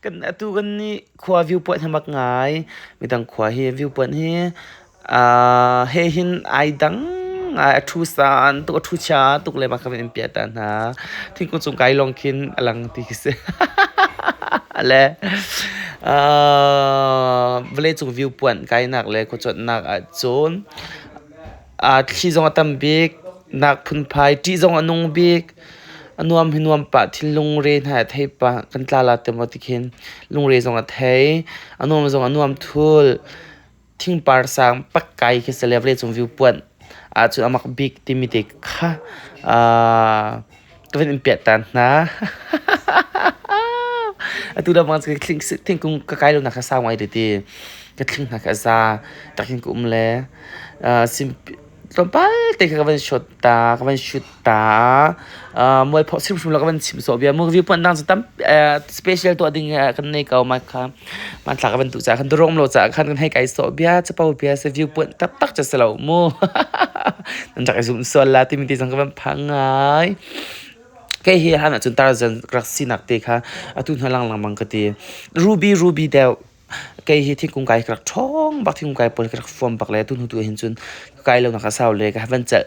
ກັນ ອາຕູກັນນີ້ ຂົວວິວປວນໃຫ້ມັກງາຍ ມີຕັ້ງຂົວເຮວິວປວນເຮ ອາ ເຮຫິນອາຍດັງ ອາ ອາທູສານຕຸກ ອາທູຊາຕຸກເລ ມາຄາເວັນເອັມປຽຕານາ ທິງກຸນຈຸງໄກລອງຄິນອະລັງຕິເຊ ແລະ ອາ ເວເລຈຸງວິວປວນໄກນັກ ແລະ ກົດຈອດນັກ ອາ ໂຈນ ອາ ທີ່ຈອງອາຕຳບິກ ນັກພຸນພາຍ ທີ່ຈອງອານຸງບິກ ອານວມ ເຮນວມປະ ທີ່ລຸງເຣນ ຫາໄທປະ ກັນຕາລາ ເຕັມວາຕິເຄນ ລຸງເຣ ຈອງອາໄທ ອານວມ ຈອງອານວມທູລ ທິງປາສາງ ປັກໄກ ເຄສເລ ເວເລຈຸງວິວປວນ ອາ ຈຸນອາມັກບິກ ຕິມິເຕຄະ ອາ ກະເວັນເອັມປຽຕານາ ອາຕູດາມັງ ກະທິງ ທິງກຸງກະໄກລົງນາຄາຊາວໄວເດຕິ ກະທິງນາຄາຊາ ຕັກກິນກຸມແລ ອາ ຊິມ ຕົມປາເຕ ກະເວັນຊົດຕາ ກະເວັນຊຸດຕາ ອາ ມວຍເພາະຊິມຊຸມ ລະກະເວັນຊິມໂຊບຽ ມວຍກະວິວປວນດັງສະຕຳ ເອີ ສະເປເຊຍຕົວດິງ ອາ ຄັນໃນເກົາມາຄະ ມາຕາກະເວັນຕຸຈາ ຄັນຕະລົງໂລຈາ ຄັນກັນໃຫ້ໄກໂຊບຽ ຈະເປົາເບຍ ສະວິວປວນ ຕັບຕັກຈະສະເລົວໂມ ນັ້ນຈາກໄອຊຸມຊວນລາ ຕິມິຕິສັງກະເວັນພັງງາຍ ໄກເຮຮານອາຈຸນຕາລະຈັນ ກະລັກຊີນັກເຕຄະ ອາຕຸນຫາລັງລັງມັງກະເຕ ຣູບີ ຣູບີແດວ ໄກເຮທິງກຸງໄກກະລັກທອງ ບັກທິງກຸງໄກເປີນກະລັກຟອມ ບັກແລຕຸນຫູຕຸເຫັນຈຸນ ໄກລາວນາຄາຊາວເລ ກະວັນຈະ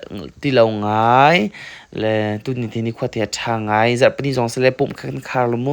ຕິລາວງາຍ ແລະ ຕຸນນິເທນິຄວາເທທາງາຍ ຈະປະນິຈອງສະແລປຸມຄັນຄາລະໂມ